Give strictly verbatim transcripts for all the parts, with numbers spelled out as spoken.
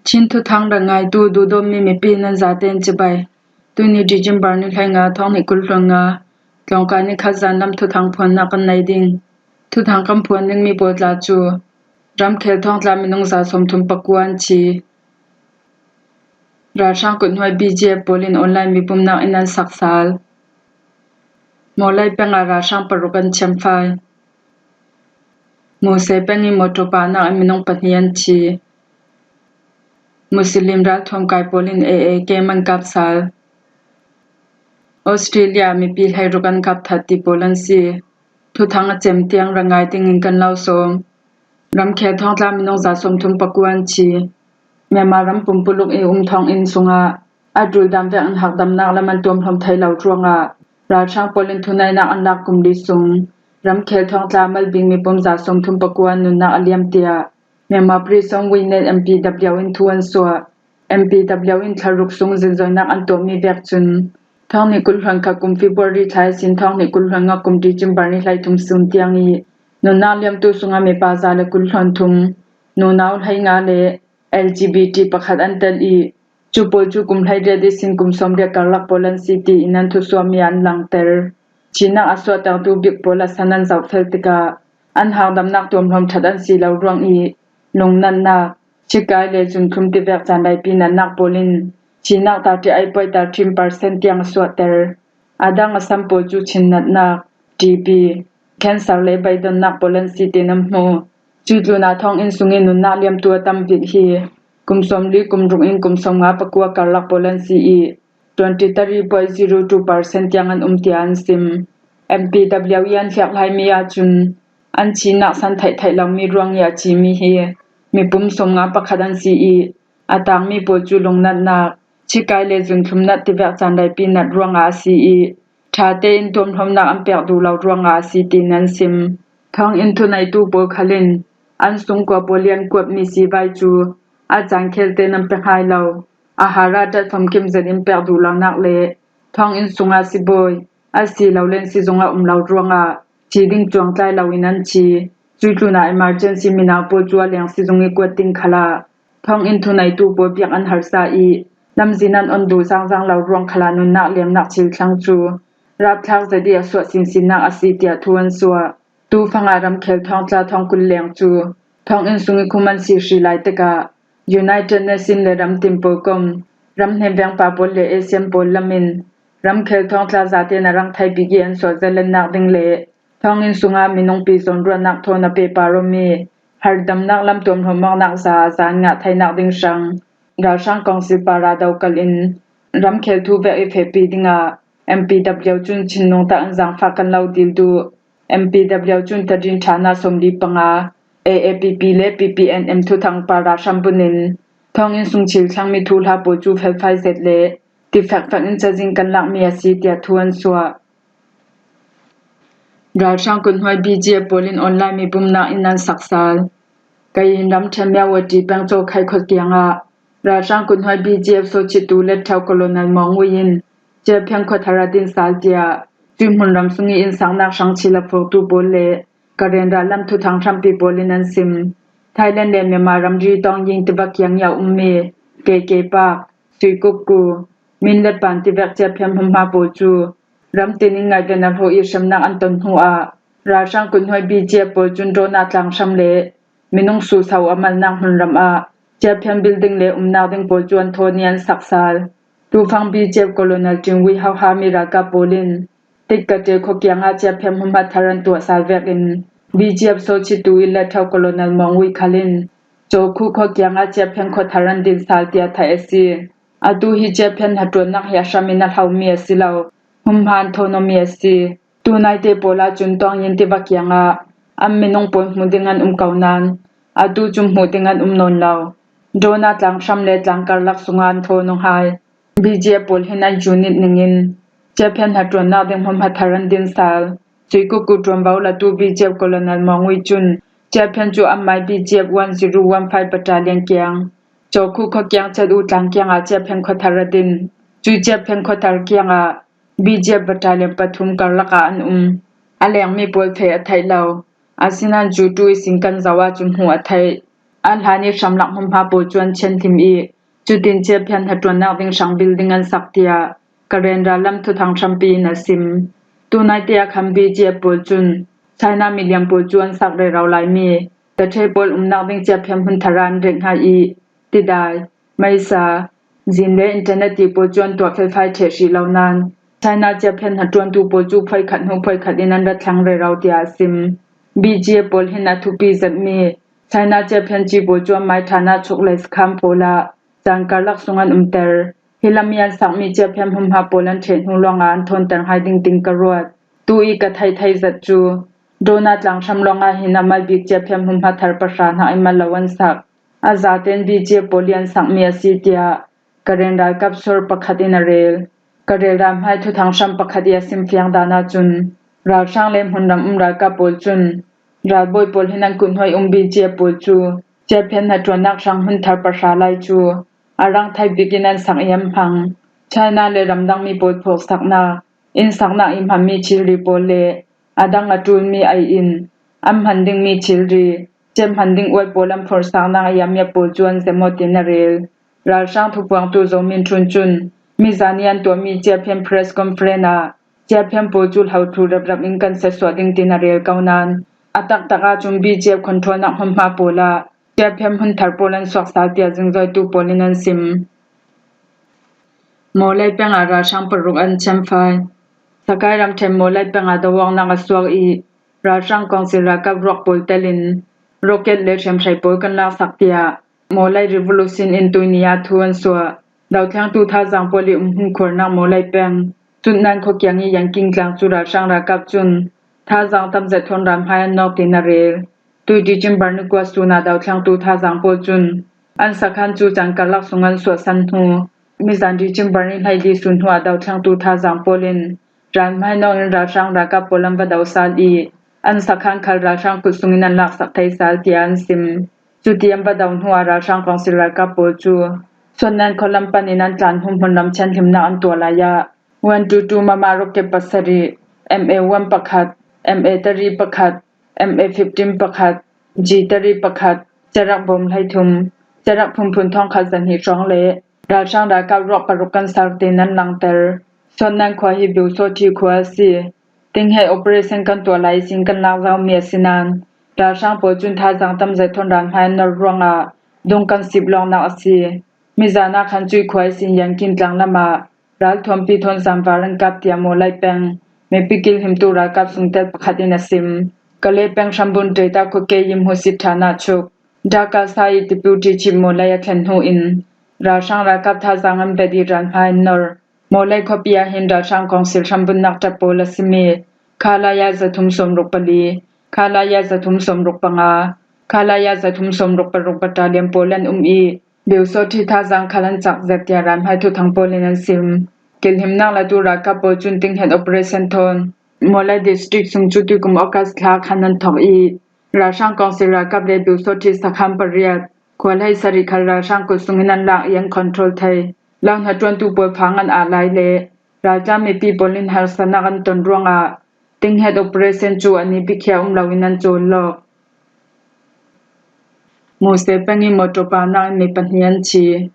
Chin thuthang rangaitu duhdawtmi mipi nan zaten cibai. Tuni December ni hleinga, thawng hnih kul hleinga, tlawngkai ni khat zan lam thuthang phuannak kan nei ding. Thuthang kan phuan dingmi pawl tla cu ramkhel thawngtla minung za sawmthum pakua an thi. Ralhrang kuthnuai B G F pawl in online mipumnak in an sak sal. Mawlai peng ah ralhrang paruk an thiamfai. Mawsei peng i mawṭaw pahnak in minung pahnih an thi. Muslim ralthuam kai pawl in A A K man kap sal. Australia mipi hleiruk an kap that ti pawl an si. Thuthang a cem tiang rangai dingin kan lo sawm. Ramkhel thawngtla minung za sawmthum pakua an thi. Myanmar ram pumpuluk i um thawnginn sungah a ṭul dam vek in hakdamnak lam an tuamhlawm thei lo ruangah ralhrang pawl in thuneihnak an lak kum li sung ramkhel thawngtla malbing mipum za sawmthum pakua an nunnak a liam tiah Myanmar Prison Witness M P W in thu an suah. M P W in thla ruk sung zinzoinak an tuahmi vek cun thawng hnih kul hluan khat kum February thla ihsin thawng hnih kul hluan nga kum December ni hleithum sun tiang i nunnak liamtu sungah mipa za le kul hluan thum, nunau hleinga le L G B T pakhat an tel i, cu pawl cu kum hleiriat ihsin kum sawmriat karlak pawl an si tiin an thusuahmi ah an langter. Thihnak a suahtertu bik pawl a san an zohfel tikah an hakdamnak tuamhlawm ṭhat an si lo ruang i, lungnatnak, chikai le zunthlum tivek caan laipi natnak pawl in thihnak tar ṭi ai poi tar ṭhin percent tiang a suahter. A dang a sam pawl cu chinnatnak, T B, cancer le beidonnak pawl an si tiin an hmu. Cuih tlunah thawnginn sung i nunnak liamtu a tam bik hi kum sawmli kum ruk in kum sawmnga pakua karlak pawl an si i, twenty three point zero two percent tiang an um tiah an sim. M P W i an hliak laimi ahcun an thihnak san theih theih lomi ruang i a cimi hi mipum sawmnga pakhat an si i, a tangmi pawl cu lungnatnak, chikai le zunthlum nat tivek caan laipi nat ruangah a si i, ṭha tein tuamhlawmnak an pek duh lo ruangah a si tiin an sim. Thawnginn thuneitu pawl khal in an sungkua pawl i an kuatmi sivai cu a caan khel tein an pe hngai lo. A har ah ṭat famkim zet in pek duh lonak le thawnginn sungah sibawi, a si lo len sizung a um lo ruangah thi ding cuangtlai loin an thi. Cuih tlunah emergency minau pawl cu a leng sizung i kuat ding khalah thawnginn thuneitu pawl biak an harsa i, lamzin an on duh zangzang lo ruang khalah nunnak liamnak thil thlang cu rapthlak zet i a suah sinsinnak a si tiah thu an suah. Tufangah ramkhel thawngtla thawng kul leng cu thawnginn sung i khum an si hri lai tikah United Nations le ramtin pawl kom, ram hnemvengpa pawl le ASEAN pawl lam in ramkhel thawngtla zaten a rang thei bik i an suah zelennak ding le thawnginn sungah minungpi zawnruahnak thawn a pehpar awmi harhdamnak lam tuamhlawm awknak za a za an ngah theinak ding hrang ralhrang kawngsil para do kal in ramkhel thu vek i fehpi dingah M P W cun thinlung tak in zaangfah kan lo dil duh. M P W cun tadin ṭhan ah sawmli panga A A P P le P P N M thuthang para hram bunin thawnginn sung thil thlangmi thuhla pawl cu felfai zet le tifekfek in cazin kan lakmi a si tiah thu an suah. Ralhrang kuthnuai B G F pawl in online mipumnak in an sak sal. Kayin ramṭhen Myawaddy peng Cawkhai khua kiangah ralhrang kuthnuai B G F sawhchitu Lieutenant Colonel Maung Ui in Ciaphian khuathar a din sal tiah cuih hmunram sung i innsaknak hrang thil a phurtu pawl le Karen rallam thuthang hrampi pawl in an sim. Thailand le Myanmar ramri Taunggyi tiva kiang i a ummi K K Park, Sui Kukku, Minletpan tivek Ciaphian hmunhma pawl cu ramtin in ngaihven a hlawh i hremnak an ton hnu ah ralhrang kuthnuai B G F pawl cun drone ah tlanghram le minung suhsauh a malnak hmunram ah Ciaphian building le umnak ding pawl cu an thawn i an sak sal. Tufang B G F Colonel Tingwei hohami ralkap pawl in Tikkate khua kiangah Ciaphian hmunhma thar an tuah sal vekin B G F sawhchitu i Lieutenant Colonel Maung Ui khal in Cawkhu khua kiangah Ciaphian khuathar an din sal tiah theih a si. Atu hi Ciaphian hnaṭuannak hi a hram in a hlomi a si lo. Hmunhma an thawn awmi a si. Tunaite pawl ahcun Taunggyi tiva kiangah an minung pawl hmuh ding an um ko nain atu cu hmuh ding an um nawn lo. Drone ah tlanghram le tlangkarlak sungah an thawn aw hai. B G F pawl hin an unit ningin Ciaphian hnaṭuannak ding hmunhma thar an din sal. Sui Kukku ṭuanvo latu B G F Colonel Maung Ui cun Ciaphian cu anmai B G F one zero one five battalion kiang Cawkhu khua kiang Chet U tlang kiangah Ciaphian khuathar a din. Cui Ciaphian khuathar kiangah B G F battalion pathum karlak ah an um. A lengmi pawl feh a theih lo. Asinain cu tu ihsin kan zoh ahcun hmuh a theih. A hlan i hramlak hmunhma pawl cu an thianhlim i, cutin Ciaphian hnaṭuannak ding hrang building an sak, tiah Karen rallam thuthang hrampi in a sim. Tunaite ah khan B G F pawl cun China milian pawl cu an sak rero laimi taṭhe pawl umnak ding Ciaphian hmun thar ah an rek hna i, tidai, meisa, zin le internet ti pawl cu an tuah felfai ṭheh hrih lo nain, China Ciaphian hnaṭuantu pawl cu phoikhat hnu phoikhat in an rat thlang rero, tiah a sim. B G F pawl hin a thupi zetmi China Ciaphian ci pawl cu an mai ṭhan ah chuk lei sakhan pawl ah caan karlak sung an umter. Hi lam i an sakmi Ciaphian hmunhma pawl an ṭheh hnu lawngah an thawnter hai ding tin ka ruat. Tu i ka theih thei zet cu, Dona tlang hram lawngah hin a mal bik Ciaphian hmunhma thar pahra hna i mal lo an sak. A zatein B G F pawl i an sakmi a si, tiah Karen ralkap sur pakhat in a rel. Karen ralhmai thuthang hram pakhat i a simfiang dan ahcun, ralhrang le hmunram um ralkap pawl cun, ralbawi pawl hin an kuthnuai um B G F pawl cu Ciaphian hnaṭuannak hrang hmun thar pahra lai cu a rang thai bik in an sak i an hmang. China le ramdangmi pawl phawksaknak, innsaknak i hmanmi thilri pawl le a dang a ṭulmi ei in an hman dingmi thilri, cem hman ding uai pawl an phurhsaknak i a miat pawl cu an zem aw, tin a rel. Ralhrang thupuangtu Zo Min Htun cun mizan i an tuahmi Ciaphian press conference ah Ciaphian pawl cu hlo ṭhu reprep in kan siatsuah ding, tin a rel ko nain, a taktak ahcun B G F controlnak hmunhma pawl ah Ciaphian hmun thar pawl an suak sal, tiah zingzoitu pawl in an sim. Mawlai peng ah ralhrang paruk an thianfai. Sakai ramṭhen Mawlai peng ah doawknak a suak i, ralhrang kawngsil ralkap ruak pawl telin rocket le hriamhrei pawl kan laksak, tiah Mawlai Revolution in tuini ah thu an suah. Dothlengtu thazaang pawl i umhmun khuarnak Mawlai peng Cutnan khuakiang i Yanking tlang cu ralhrang ralkap cun thazaang tam zet thawn ralhmai an nawk, tin a rel. Tui December ni kua sun ah dothlengtu thazaang pawl cun an sakhan cu caan karlak sung an suahsan hnu, mizan December ni hleili sun hnu ah dothlengtu thazaang pawl in ralhmai nawk in ralhrang ralkap pawl an va do sal i, an sakhan khal ralhrang kut sungin an laksak thei sal, tiah an sim. Cuti an va do hnu ah ralhrang kawngsil ralkap pawl cu Suannan khualam pan in an tlan hnu hmunram thianhlimnak an tuah lai ah, one two two Mama rocket pasarih, M A one pakhat, M A thirty pakhat, M A fifteen pakhat, G thirty pakhat, cerak bom hleithum, cerak phunphun thongkhat zahnih hrawng le ralhrang ralkap ruak paruk kan sar, tin an langhter. Suannan khua hi Biusawthi khua a si. Tinghet operation kan tuah lai ihsin kan lak zomi a si nain, ralhrang pawl cun thazaang tam zet thawn ralhmai an nor ruangah dung kan sip lawngnak a si. Mizan ah khan cuih khua ihsin Yankin tlang lam ah ralthuampi thawn zanvar an kap, tiah Mawlai peng mipi kilhimtu ralkap sungtel pakhat in a sim. Kale peng hrambun Data khuake i hmusit ṭhan ah chuk Dhaka sa i Deputy Chief Mawlai a thlen hnu in ralhrang ralkap thazaang an bet i ralhmai an nor. Mawlai khuapi ah hin ralhrang kawngsil hrambunnak ṭap pawl a simi Khalaya zathum sawmruk pali, Khalaya zathum sawmruk panga, Khalaya zathum sawmruk paruk battalion pawl an um i, Biusawthi thazaang khal an cak zet, tiah ralhmai thuthang pawl in an sim. Kilhimnak latu ralkap pawl cun tinghet operation thawn Mawlai district sung cu tuikum August thla khan an thawk i, ralhrang kawngsil ralkap le Biusawthi sakhan pariat, khua hleisarih khal ralhrang kut sungin an lak i an control thei. Lo hnaṭuantu pawl fang an ah lai le raltlan mipi pawl in harsatnak an ton ruangah tinghet operation cu a ni bikhia um loin an cawl lawk. Muse peng i motor paunak in mi pahnih an thi.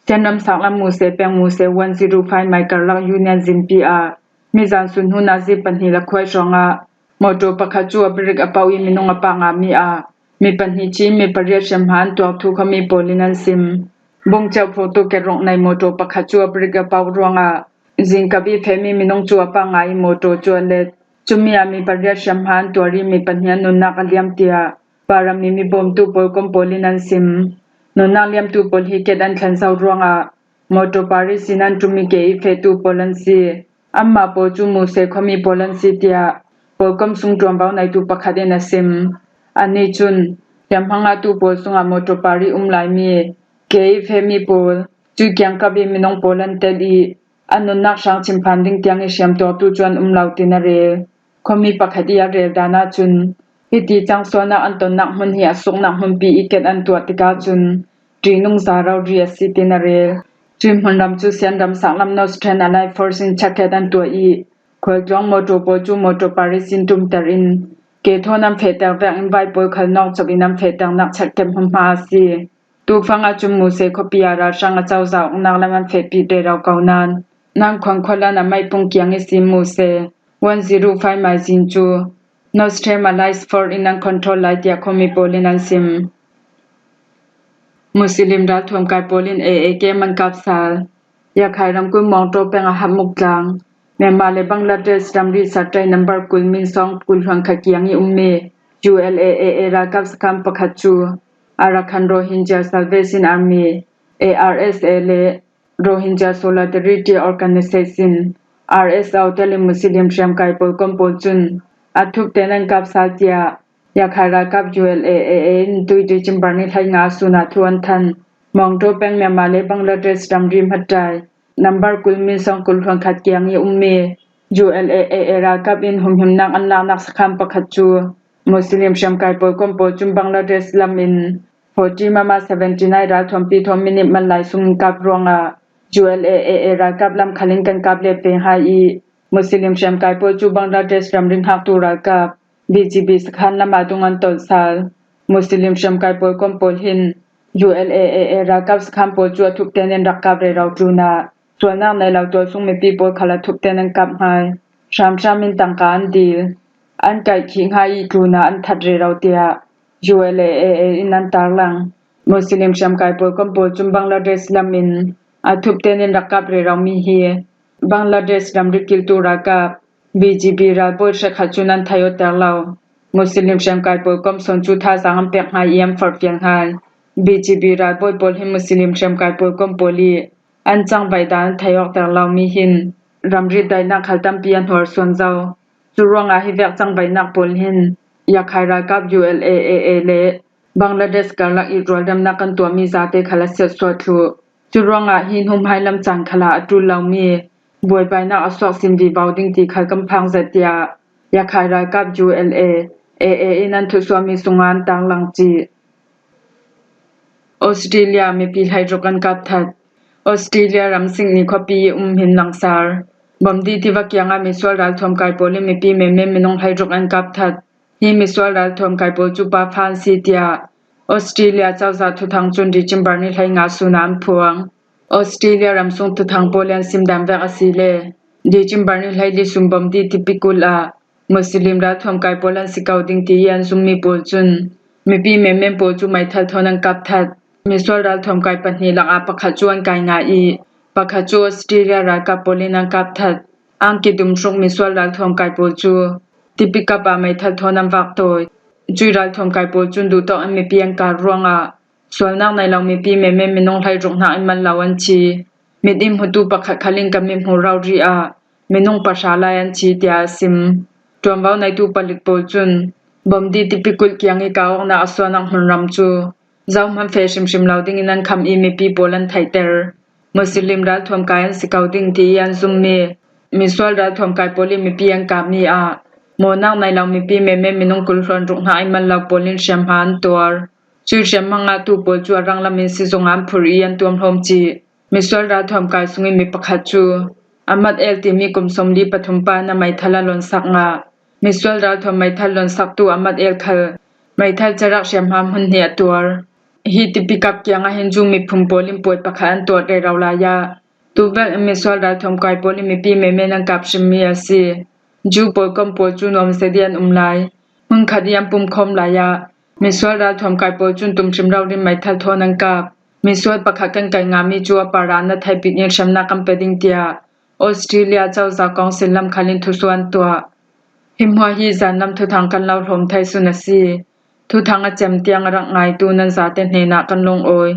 Sianram saklam Muse peng Muse one zero five Maikarlak Union zinpi ah mizan sun hnu nazi pahnih le khuai hrawngah motor pakhat cu a brake a pauh i minung a pah ngahmi ah mi pahnih thi, mi pariat hriamhma an tuak thu khuami pawl in an sim. Bungceu phurtu keruk nei motor pakhat cu a brake a pauh ruangah zingkap i fehmi minung cu a pah ngai i motor cu a let. Cumi ah mi pariat hriamhma an tuar i mi pahnih an nunnak a liam, tiah Parami mi bawmtu pawl kom pawl in an sim. Nunnak liamtu pawl hi ket an thlen zo ruangah motor parisin an ṭum i ke i fehtu pawl an si. Anmah pawl cu Muse khuami pawl an si, tiah pawlkom sung ṭuanvo neitu pakhat in a sim. Anih cun, hriamhma ngahtu pawl sungah motor pari um laimi ke i fehmi pawl, cui kiangkap i minung pawl an tel i, an nunnak hrang chimphan ding tiang i hriamtuartu cu an um lo, tin a rel. Khuami pakhat i a rel dan ahcun, hiti cang sualnak an tonnak hmun hi a suknak hmunpi i ket an tuah tikah cun, ṭihnung za rori a si, tin a rel. Cuih hmunram cu Sianram saklam Northern Allied Force in chakhet an tuah i, khualtluang motor pawl cu motor parisin ṭumter in, Ke thawn an fehter vek in vai pawl khal nawk cop in an fehternak cherhkep hmuahhmuah a si. Tufang ahcun Muse khuapi ah ralhrang a cozah awknak lam an fehpi rero ko nain Nankhuan khualan a maipung kiang ihsin Muse one zero five maizing cu North Stream a Life Force in an control lai tiah khuami pawl in an sim. Muslim ralthuam kai pawl in A A K an kap sal. Rakhine ramkulh Mawngtaw peng a Hamuk tlang, Myanmar le Bangladesh ramri Satai number kul min sawng kul hluan khat kiang i ummi U L A A A ralkap sakhan pakhat cu Arakan Rohingya Salvation Army, A R S A, le Rohingya Solidarity Organization, R S O, tel in Muslim hriamkai pawl kom pawl cun a thup tein an kap sal tiah Rakhine ralkap U L A A A in tuiṭi December ni hleinga sun ah thu an thanh. Mawngtaw peng Myanmar le Bangladesh ramri hmattai number kul min sawng kul hluan khat kiang i ummi U L A A A ralkap in humhimnak an laknak sakhan pakhat cu Muslim hriamkai pawl kom pawl cun Bangladesh lam in forty mama seventy nine ralthuampi thawn minute man lai sung in kap ruangah U L A A A ralkap lam khal in kan kap let ve hai i Muslim hriamkai pawl cu Bangladesh ramri hngaktu ralkap B G B sakhan lam ah dung an tolh sal. Muslim hriamkai pawl kom pawl hin U L A A A ralkap sakhan pawl cu a thup tein an rak kap rero tlunah sualnak nei lo tualsung mipi pawl khal a thup tein an kap hngai. Hramhram in tangka an dil. An kaih khih hngai i tlunah an that rero tiah U L A A A in an tarlang. Muslim hriamkai pawl kom pawl cun Bangladesh lam in a thup tein an rak kap rero mi hi Bangladesh ramri kiltu ralkap B G B ralbawi hrekkhat cun an thei awter lo. Muslim hriamkai pawl kom sawn cu thazaang an pek hngai i an forhfial hngai. B G B ralbawi pawl hin Muslim hriamkai pawl kom pawl i an cangvaih dan an thei awter lo mi hin ramri daihnak khal tampi an huar suan zo. Cu ruangah hi vek cangvaihnak pawl hin Rakhine ralkap U L A A A le Bangladesh karlak i rualdamnak kan tuahmi zate khal a siatsuah thluh. Cu ruangah hi hnu hmailam caan khal ah a ṭul lomi buaibainak a suak sin vivo ding ti khal kan phang zet tiah Rakhine ralkap U L A A A in an thusuahmi sungah an tarlang cih. Australia mipi hleiruk an kap that. Australia ram Sydney khuapi i um hin langsar Bomdi tiva kiangah misual ralthuam kai pawl in mipi menmen minung hleiruk an kap that. Hi misual ralthuam kai pawl cu Pa Fa an si tiah Australia cozah thuthang cun December ni hleinga sun ah an phuang. Australia ramsung thuthang pawl i an sim dan vek a si le December ni hleili sun Bomdi tipi kulh ah Muslim ralthuam kai pawl an si ko ding ti i an zummi pawl cun mipi menmen pawl cu meithal thawn an kap that. Misual ralthuam kai pahnih lakah pakhat cu an kai ngai i pakhat cu Australia ralkap pawl in an kap that. Angki dum hruk misual ralthuam kai pawl cu tipi kap ah meithal thawn an vak tawi. Cuih ralthuam kai pawl cun duhtawk in mipi an kar ruangah sualnak nei lo mipi menmen minung hleiruk hnak in mal lo an thi. Mit in hmutu pakhat khal in kan mit hmu rori ah minung pahra lai an thi tiah a sim. Ṭuanvo neitu palik pawl cun Bomdi tipi kulh kiang i kah awknak a suahnak hmunram cu zohman feh hrimhrim lo dingin an khamh i mipi pawl an theihter. Muslim ralthuam kai an si ko ding ti i an zummi misual ralthuam kai pawl i mipi an kapmi ah mawhnak nei lo mipi menmen minung kul hluan ruk hnak in mal lo pawl in hriamhma an tuar. Cuih hriamhma ngahtu pawl cu a ranglam in sizung ah an phurh i an tuamhlawm cih. Misual ralthuam kai sungin mi pakhat cu Ahmad El timi kum sawmli pathum pa in a meithal a lonsak ngah. Misual ralthuam meithal lonsaktu Ahmad El khal meithal cerak hriamhma hmun hnih a tuar. Hi tipi kap kiangah hin Jew miphun pawl in puai pakhat an tuah rero lai ah tuvek in misual ralthuam kai pawl in mipi menmen an kap hrimmi a si. Jew pawl kom pawl cu nuam zet i an um lai. Hmunkhat i an pumkhawm lai ah misual ralthuam kai pawl cun tumhrim rori in meithal thawn an kap. Misual pakhat kan kai ngahmi cu a par ah na theih bik in hriamnak kan pe ding tiah Australia cozah kawngsil lam khal in thusuah an tuah. Hi hmuah hi zanlam thuthang kan lo hlawm thei sun a si. Thuthang a cem tiang a rak ngaitu nan zate hnenah kan lungawi.